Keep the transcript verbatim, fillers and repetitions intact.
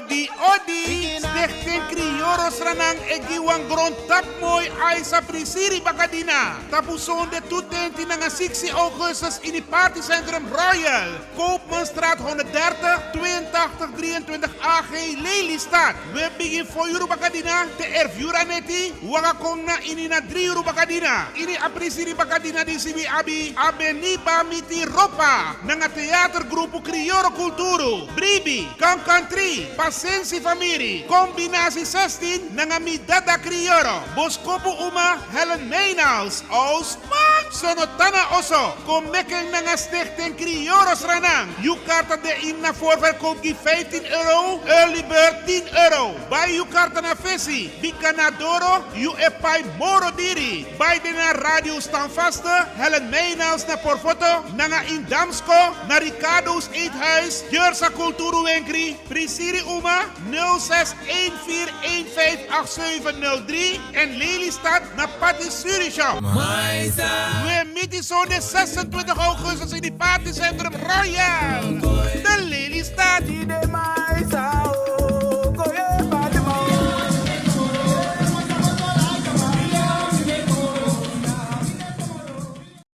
Odi, odi, Stichting Criollo Sranan e gi wan grontapu moi aisa prisiri bakadina. Tapu sonde tu tenti nanga siksi augustus ini Party Centrum Royal, Koopmanstraat honderddertig, tweeëntachtig drieëntwintig A G, Lelystad. We bigin fo yuru bakadina te erfi yuru neti. Waka kon na ini na dri yuru bakadina. Ini a prisiri bakadina disi wi abi Abeniba Miti Ropa, nanga teatergrupu Criollo Kulturu, Bribi, Kankantri, Pasensi Famiri, Kombinasi zestien, nanga Mi Dada Criollo, Boskopu Uma, Helen Meynals, Ausman, Sonotana Oso, kon meki en nanga Stichting Criollo Sranan. Yu karta de ini na voorverkoop gi vijftien euro, early bird tien euro. Bai yu karta na fesi, bika na doro yu e pai moro diri. Bai den na Radio Standvaste, Helen Meynals na Porfoto, nanga in Damsko, na Ricardo's Eethuis, Jersey Kulturu Wenkri, Prisiri Uma, nul zes een vier een vijf acht zeven nul drie, en Lelystad na Pati Surishop. We miti sonde zesentwintig augustus in di Party Centrum Royal.